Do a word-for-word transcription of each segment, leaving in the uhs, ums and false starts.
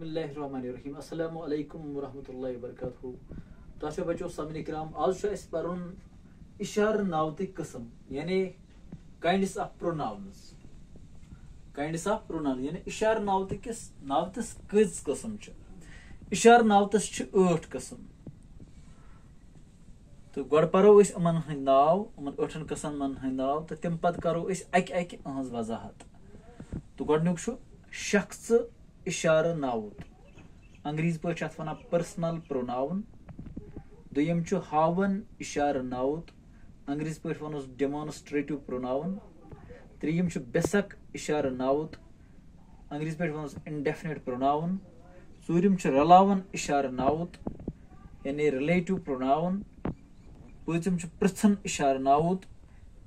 بسم اللہ الرحمن الرحیم۔ السلام علیکم ورحمۃ اللہ وبرکاتہ۔ تۄہہِ چھو بچو سامعین کرام، آز چھُ اَسہِ پَرُن اِشارٕ ناوتٕکۍ قٕسم، یعنی kinds of pronouns۔ Kinds of pronouns، یعنی اِشارٕ ناوتٕکِس ناوتَس کٔژ قٕسم چھِ؟ اِشارٕ ناوتَس چھِ ٲٹھ قٕسم۔ تہٕ گۄڈٕ پَرو أسۍ یِمَن ہٕنٛدۍ ناو، یِمَن ٲٹھَن قٕسمَن ہٕنٛدۍ ناو، تہٕ تَمہِ پَتہٕ کَرو أسۍ اَکہِ اَکہِ أہٕنٛز وضاحت۔ تہٕ گۄڈٕنیُک چھُ شخص اِشارٕ ناوُت۔ انگریزی پٲٹھۍ چھِ اَتھ وَنان personal pronoun۔ دوٚیِم چھُ ہاوَن اِشارٕ ناوُت۔ انگریزی پٲٹھۍ وَنوس demonstrative pronoun۔ ترٛیٚیِم چھُ بیسک اِشارٕ ناوُت۔ انگریزی پٲٹھۍ وَنوس indefinite pronoun۔ ژوٗرِم چھُ رَلاوَن اِشارٕ ناوُت، یعنی relative pronoun۔ پٲنٛژِم چھُ پرٛژھَن اِشارٕ ناوُت،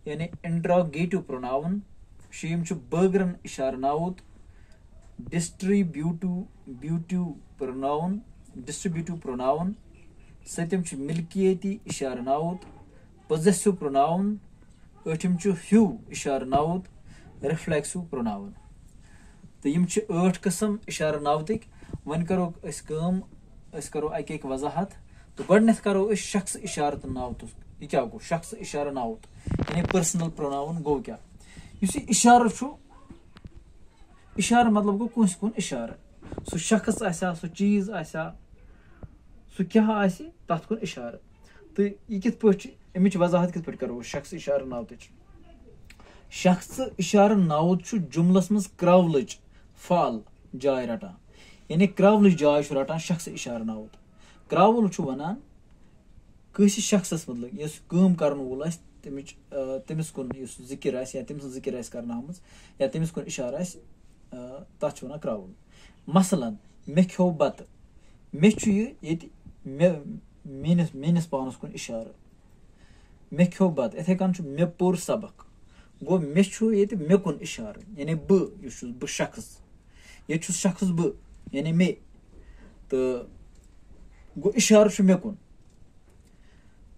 یعنی interrogative pronoun۔ شیٚیِم چھُ بٲگرَن اِشارٕ ناوُت، distributive، butive pronoun، distributive pronoun۔ سٔتِم چھُ مِلکیتی اِشارٕ ناوُت، possessive pronoun۔ ٲٹھِم چھُ ہیوٗ اِشارٕ ناوُت، reflexive pronoun۔ تہٕ یِم چھِ ٲٹھ قٕسم اِشارٕ ناوتٕکۍ۔ وۄنۍ کَرو أسۍ کٲم، أسۍ کَرو اَکہِ اَکہِ وضاحت۔ تہٕ گۄڈٕنٮ۪تھ کَرو أسۍ شخص اِشارٕ تہٕ ناوتُک۔ یہِ کیٛاہ گوٚو؟ شخص اِشارٕ ناوُت، یعنی personal pronoun گوٚو کیٛاہ؟ یُس یہِ اِشارٕ چھُ، اِشارٕ مطلب گوٚو کٲنٛسہِ کُن اِشارٕ۔ سُہ شخص آسہِ ہا، سُہ چیٖز آسہِ ہا، سُہ کیٛاہ آسہِ، تَتھ کُن اِشارٕ۔ تہٕ یہِ کِتھ پٲٹھۍ چھِ، اَمِچ وضاحت کِتھ پٲٹھۍ کَرو أسۍ شخص اِشارٕ ناوتٕچ؟ شخص اِشارٕ ناوُت چھُ جُملَس منٛز کرٛاولٕچ فعل جاے رَٹان، یعنی کرٛاولٕچ جاے چھُ رَٹان شخص اِشارٕ ناوُت۔ کرٛاوُل چھُ وَنان کٲنٛسہِ شخصَس مُتعلِق، یُس کٲم کَرَن وول آسہِ، تَمِچ، آ، تٔمِس کُن یُس ذِکِر آسہِ یا تٔمۍ سٕنٛز ذِکِر آسہِ کَرنہٕ آمٕژ یا تٔمِس کُن اِشارٕ آسہِ، آ، تَتھ چھِ وَنان کرٛاوُل۔ مثلاً، مےٚ کھیوٚو بَتہٕ۔ مےٚ چھُ یہِ ییٚتہِ مےٚ، میٛٲنِس، میٛٲنِس پانَس کُن اِشارٕ۔ مےٚ کھیوٚو بَتہٕ۔ یِتھَے کٔنۍ چھُ مےٚ پوٚر سبق۔ گوٚو، مےٚ چھُ ییٚتہِ مےٚ کُن اِشارٕ، یعنی بہٕ یُس چھُس، بہٕ شخص۔ ییٚتہِ چھُس شخص بہٕ، یعنی مےٚ۔ تہٕ گوٚو، اِشارٕ چھُ مےٚ کُن۔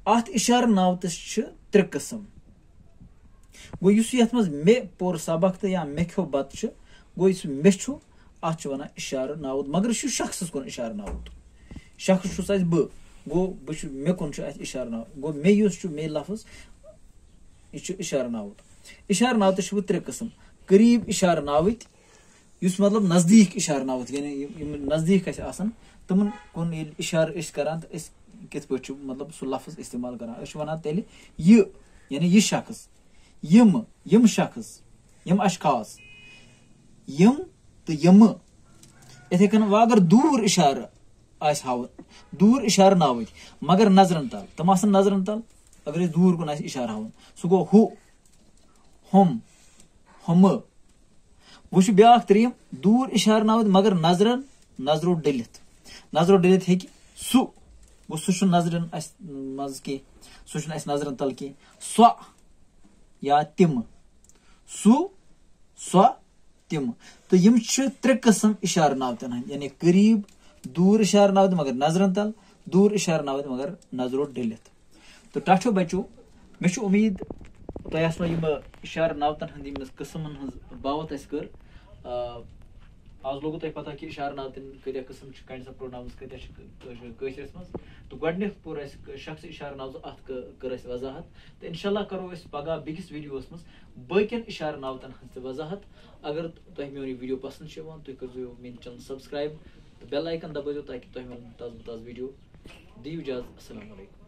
اَتھ اِشارٕ ناوتَس چھِ ترٛےٚ قٕسٕم۔ گوٚو، یُس یَتھ منٛز مےٚ پوٚر سبق تہٕ یا مےٚ کھیوٚو بَتہٕ چھُ، گوٚو، یُس مےٚ چھُ، اَتھ چھِ وَنان اِشارٕ ناوُت، مگر یہِ چھُ شخصَس کُن اِشارٕ ناوُت۔ شخص چھُس اَسہِ بہٕ، گوٚو، بہٕ چھُ، مےٚ کُن چھُ اَسہِ اِشارٕ ناوُت۔ گوٚو، مےٚ یُس چھُ، مےٚ لفظ، یہِ چھُ اِشارٕ ناوُت۔ اِشارٕ ناوتَس چھِ وۄنۍ ترٛےٚ قٕسٕم۔ قریٖب اِشارٕ ناوٕتۍ، یُس مطلب نزدیٖک اِشارٕ ناوُت، یعنی یِم، یِم نزدیٖک اَسہِ آسَن، تِمَن کُن ییٚلہِ اِشارٕ أسۍ کَران، تہٕ أسۍ کِتھ پٲٹھۍ چھُ مطلب سُہ لفظ استعمال کَران؟ أسۍ چھِ وَنان تیٚلہِ یہِ، یعنی یہِ شخص، یِم، یِم شخص، یِم اشخاص، یِم تہٕ یِمہٕ۔ یِتھَے کٔنۍ وۄنۍ اگر دوٗر اِشارٕ آسہِ ہاوُن، دوٗر اِشارٕ ناوٕتۍ، مگر نظرَن تَل، تِم آسَن نظرَن تَل۔ اگر أسۍ دوٗر کُن آسہِ اِشارٕ ہاوُن، سُہ گوٚو ہُہ، ہُم، ہُمہٕ۔ وۄنۍ چھُ بیٛاکھ ترٛیٚیِم، دوٗر اِشارٕ ناوٕتۍ مگر نظرَن، نظرو ڈٔلِتھ۔ نظرو ڈٔلِتھ ہیٚکہِ سُہ، گوٚو، سُہ چھُ نظرَن اَسہِ منٛز کینٛہہ، سُہ چھُنہٕ اَسہِ نظرَن تَل کینٛہہ۔ سۄ یا تِم، سُہ، سۄ، تِم۔ تہٕ یِم چھِ ترٛےٚ قٕسٕم اِشارٕ ناوتَن ہٕنٛدۍ، یعنی قریٖب، دوٗر اِشارٕ ناوٕتۍ مگر نظرَن تَل، دوٗر اِشارٕ ناوٕتۍ مگر نظرو ڈٔلِتھ۔ تہٕ ٹاٹھیو بچو، مےٚ چھُ اُمید تۄہہِ آسنو یِم اِشارٕ ناوتَن ہٕنٛدۍ یِم قٕسمَن ہٕنٛز باوَتھ اَسہِ کٔر۔ آ، آز لوٚگوٕ تۄہہِ پَتہ کہِ اِشارٕ ناوتَن کۭتیٛاہ قٕسٕم چھِ، kinds of pronouns کۭتیٛاہ چھِ کٲ-، کٲشرِس منٛز۔ تہٕ گۄڈٕنیُک پوٚر اَسہِ شخص اِشارٕ ناوزٕ، اَتھ کٔ-، کٔر اَسہِ وضاحت۔ تہٕ اِنشاء اللہ کَرو أسۍ پَگاہ بیٚکِس ویٖڈیوَس منٛز باقیَن اِشارٕ ناوتَن ہٕنٛز تہِ وضاحت۔ اگر تۄہہِ میون یہِ ویٖڈیو پَسنٛد چھُ یِوان، تُہۍ کٔرۍزیو میٛٲنۍ channel subscribe تہٕ bell icon دبٲیزیو تاکہِ تۄہہِ مِلَن تازٕ بہٕ تازٕ ویٖڈیو۔ دِیِو اِجازت، السلام علیکم۔